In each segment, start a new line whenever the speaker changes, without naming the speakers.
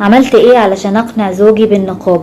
عملت ايه علشان اقنع زوجي بالنقاب؟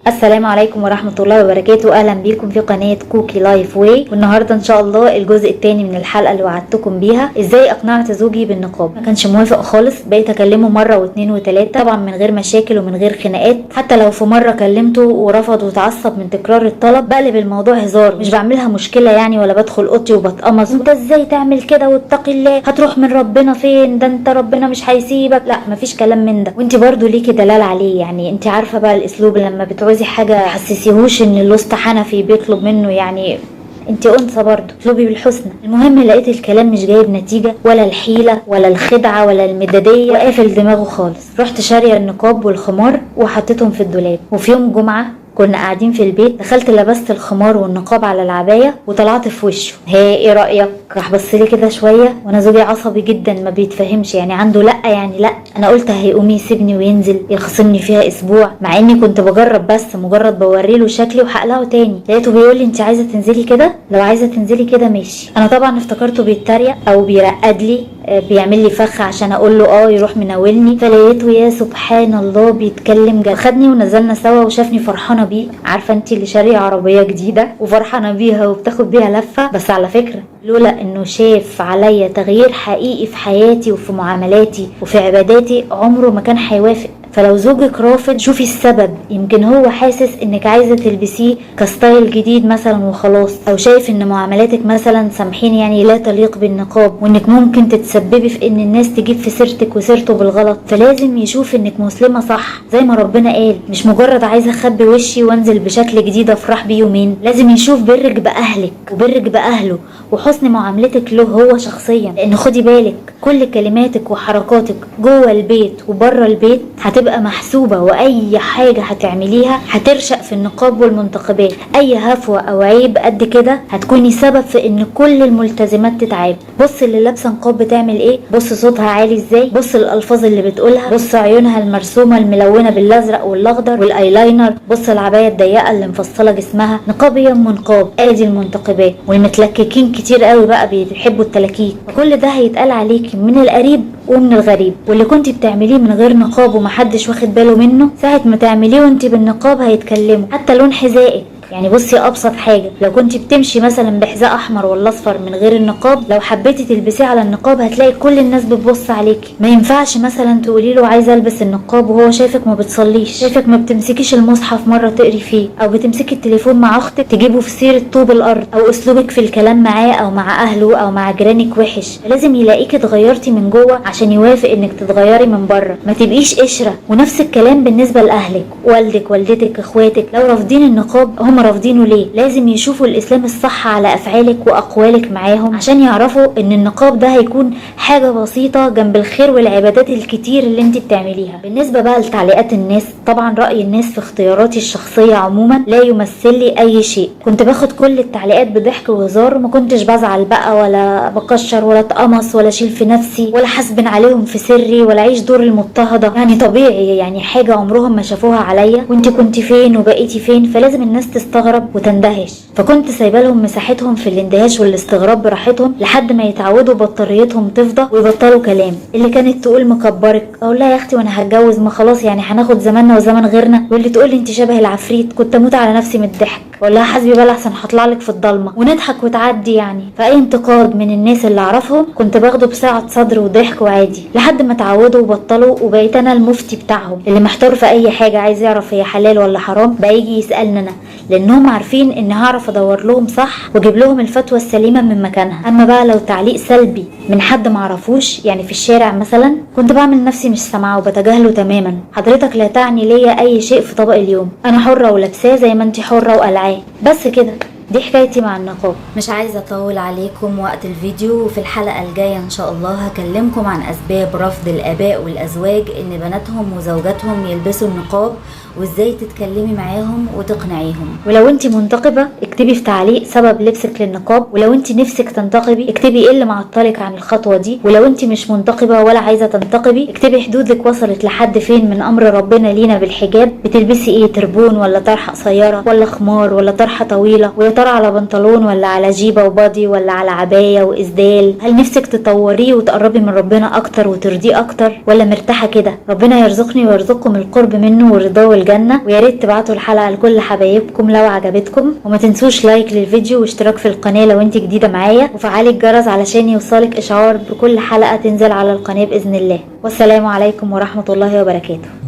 السلام عليكم ورحمة الله وبركاته. اهلا بيكم في قناة كوكي لايف واي. والنهاردة ان شاء الله الجزء الثاني من الحلقة اللي وعدتكم بيها، ازاي اقنعت زوجي بالنقاب. ما كانش موافق خالص، بقيت اكلمه مرة واثنين وثلاثة، طبعا من غير مشاكل ومن غير خناقات. حتى لو في مرة كلمته ورفض وتعصب من تكرار الطلب بقلب الموضوع هزار، مش بعملها مشكلة يعني، ولا بدخل اوضتي وبتقمص انت ازاي تعمل كده واتقي الله، هتروح من ربنا فين، ده انت ربنا مش هيسيبك. لا مفيش كلام من ده. وانت برضو ليكي دلال عليه، يعني انت عارفة بقى الاسلوب لما بتعوزي حاجة تحسسيهوش ان الوسط حنفي بيطلب منه، يعني انت انثى برضه اطلبي بالحسنى. المهم لقيت الكلام مش جايب نتيجة، ولا الحيلة ولا الخدعه ولا المداديه، وقافل دماغه خالص. رحت شاريه النقاب والخمار وحطيتهم في الدولاب. وفي يوم جمعه كنا قاعدين في البيت، دخلت لبست الخمار والنقاب على العباية وطلعت في وشه. هي ايه رايك؟ راح بص لي كده شوية، وانا زوجي عصبي جدا ما بيتفهمش، يعني عنده لا يعني لا. انا قلت هيقوم يسيبني وينزل يخصمني فيها اسبوع، مع اني كنت بجرب بس مجرد بوري له شكلي وهقلعه تاني. لقيته بيقول لي انت عايزه تنزلي كده؟ لو عايزه تنزلي كده ماشي. انا طبعا افتكرته بيتريق او بيرقد لي، بيعمل لي فخ عشان اقول له اه يروح مناولني. فلقيته يا سبحان الله بيتكلم جد. خدني ونزلنا سوا وشافني فرحانة بيه، عارفه انت اللي شاريه عربية جديدة وفرحانه بيها وبتاخد بيها لفه. بس على فكرة لولا انه شاف عليا تغيير حقيقي في حياتي وفي معاملاتي وفي عباداتي عمره ما كان هيوافق. فلو زوجك رافض شوفي السبب، يمكن هو حاسس انك عايزه تلبسيه ك style جديد مثلا وخلاص، او شايف ان معاملاتك مثلا سامحيني يعني لا تليق بالنقاب، وانك ممكن تتسببي في ان الناس تجيب في سيرتك وسيرته بالغلط. فلازم يشوف انك مسلمة صح زي ما ربنا قال، مش مجرد عايزه اخبي وشي وانزل بشكل جديد افرح بيه يومين. لازم يشوف برك باهلك وبرك باهله وحسن معاملتك له هو شخصيا، لان خدي بالك كل كلماتك وحركاتك جوه البيت وبره البيت هتبقى محسوبة، وأي حاجة هتعمليها هترشق في النقاب والمنتقبات. أي هفوة أو عيب قد كده هتكوني سبب في إن كل الملتزمات تتعب. بص اللي لابسة نقاب بتعمل إيه، بص صوتها عالي إزاي، بص الألفاظ اللي بتقولها، بص عيونها المرسومة الملونة بالأزرق والأخضر والأيلاينر، بص العباية الضيقة اللي مفصلة جسمها. نقاب يا أم نقاب، آدي المنتقبات. والمتلككين كتير قوي بقى بيحبوا التلاكيك. كل ده هيتقال عليكي من القريب ومن الغريب. واللي كنتي بتعمليه من غير نقاب ومحدش واخد باله منه، ساعة ما تعمليه وانتي بالنقاب هيتكلموا. حتى لون حذائك، يعني بصي ابسط حاجة، لو كنتي بتمشي مثلا بحذاء احمر ولا اصفر من غير النقاب، لو حبيتي تلبسيه على النقاب هتلاقي كل الناس بتبص عليكي. ما ينفعش مثلا تقولي له عايزه البس النقاب وهو شايفك ما بتصليش، شايفك ما بتمسكيش المصحف مرة تقري فيه، او بتمسكي التليفون مع اختك تجيبه في سيره طوب الارض، او اسلوبك في الكلام معاه او مع اهله او مع جيرانك وحش. لازم يلاقيكي اتغيرتي من جوه عشان يوافق انك تتغيري من بره، ما تبقيش قشرة. ونفس الكلام بالنسبة لاهلك، والدك والدتك اخواتك، لو رافضين النقاب هم رافضينه ليه؟ لازم يشوفوا الاسلام الصح على افعالك واقوالك معاهم عشان يعرفوا ان النقاب ده هيكون حاجة بسيطة جنب الخير والعبادات الكتير اللي انت بتعمليها. بالنسبة بقى لتعليقات الناس، طبعا راي الناس في اختياراتي الشخصية عموما لا يمثل لي اي شيء. كنت باخد كل التعليقات بضحك وهزار، وما كنتش بزعل بقى ولا بكشر ولا اتقمص ولا اشيل في نفسي ولا حاسبن عليهم في سري ولا اعيش دور المضطهده. يعني طبيعي، يعني حاجة عمرهم ما شافوها عليا، وانت كنت فين وبقيتي فين، فلازم الناس تستغرب وتندهش. فكنت سايبه لهم مساحتهم في الاندهاش والاستغراب براحتهم لحد ما يتعودوا بطاريتهم تفضى ويبطلوا كلام. اللي كانت تقول مكبرك، اقول لها يا اختي وانا هتجوز، ما خلاص يعني هناخد زماننا وزمن غيرنا. واللي تقول لي انت شبه العفريت، كنت اموت على نفسي من الضحك، اقول لها حسبي بالله احسن هطلع لك في الضلمة، ونضحك وتعدي يعني. فاي انتقاد من الناس اللي اعرفهم كنت باخده بسعة صدر وضحك وعادي لحد ما اتعودوا وبطلوا، وبقيت انا المفتي بتاعهم اللي محتار في اي حاجة عايز يعرف هي حلال ولا حرام بقى يجي يسالني انا، لانهم عارفين ان هعرف ادور لهم صح واجيب لهم الفتوى السليمة من مكانها. اما بقى لو تعليق سلبي من حد معرفوش يعني في الشارع مثلا، كنت بعمل نفسي مش سامعه وبتجاهله تماما. حضرتك لا تعني ليا اي شيء في طبق اليوم، انا حره ولابساه زي ما انت حره وقلعاه. بس كده، دي حكايتي مع النقاب.
مش عايزة أطول عليكم وقت الفيديو، وفي الحلقة الجاية إن شاء الله هكلمكم عن أسباب رفض الآباء والأزواج إن بناتهم وزوجاتهم يلبسوا النقاب، وإزاي تتكلمي معاهم وتقنعيهم.
ولو انت منتقبة اكتبي في تعليق سبب لبسك للنقاب، ولو انت نفسك تنتقبي اكتبي ايه اللي معطلك عن الخطوة دي، ولو انت مش منتقبة ولا عايزة تنتقبي اكتبي حدودك وصلت لحد فين من أمر ربنا لينا بالحجاب، بتلبسي ايه، تربون ولا طرحة قصيرة ولا خمار ولا طرحة طويلة، ويا ترى على بنطلون ولا على جيبة وبادي ولا على عباية وإسدال؟ هل نفسك تطوريه وتقربي من ربنا أكتر وترضيه أكتر، ولا مرتاحة كده؟ ربنا يرزقني ويرزقكم القرب منه والرضا والجنة. ويا ريت تبعتوا الحلقة لكل حبايبكم لو عجبتكم، وما تنسوش like للفيديو واشتراك في القناة لو انت جديدة معايا، وفعلي الجرس علشان يوصلك إشعار بكل حلقة تنزل على القناة بإذن الله. والسلام عليكم ورحمة الله وبركاته.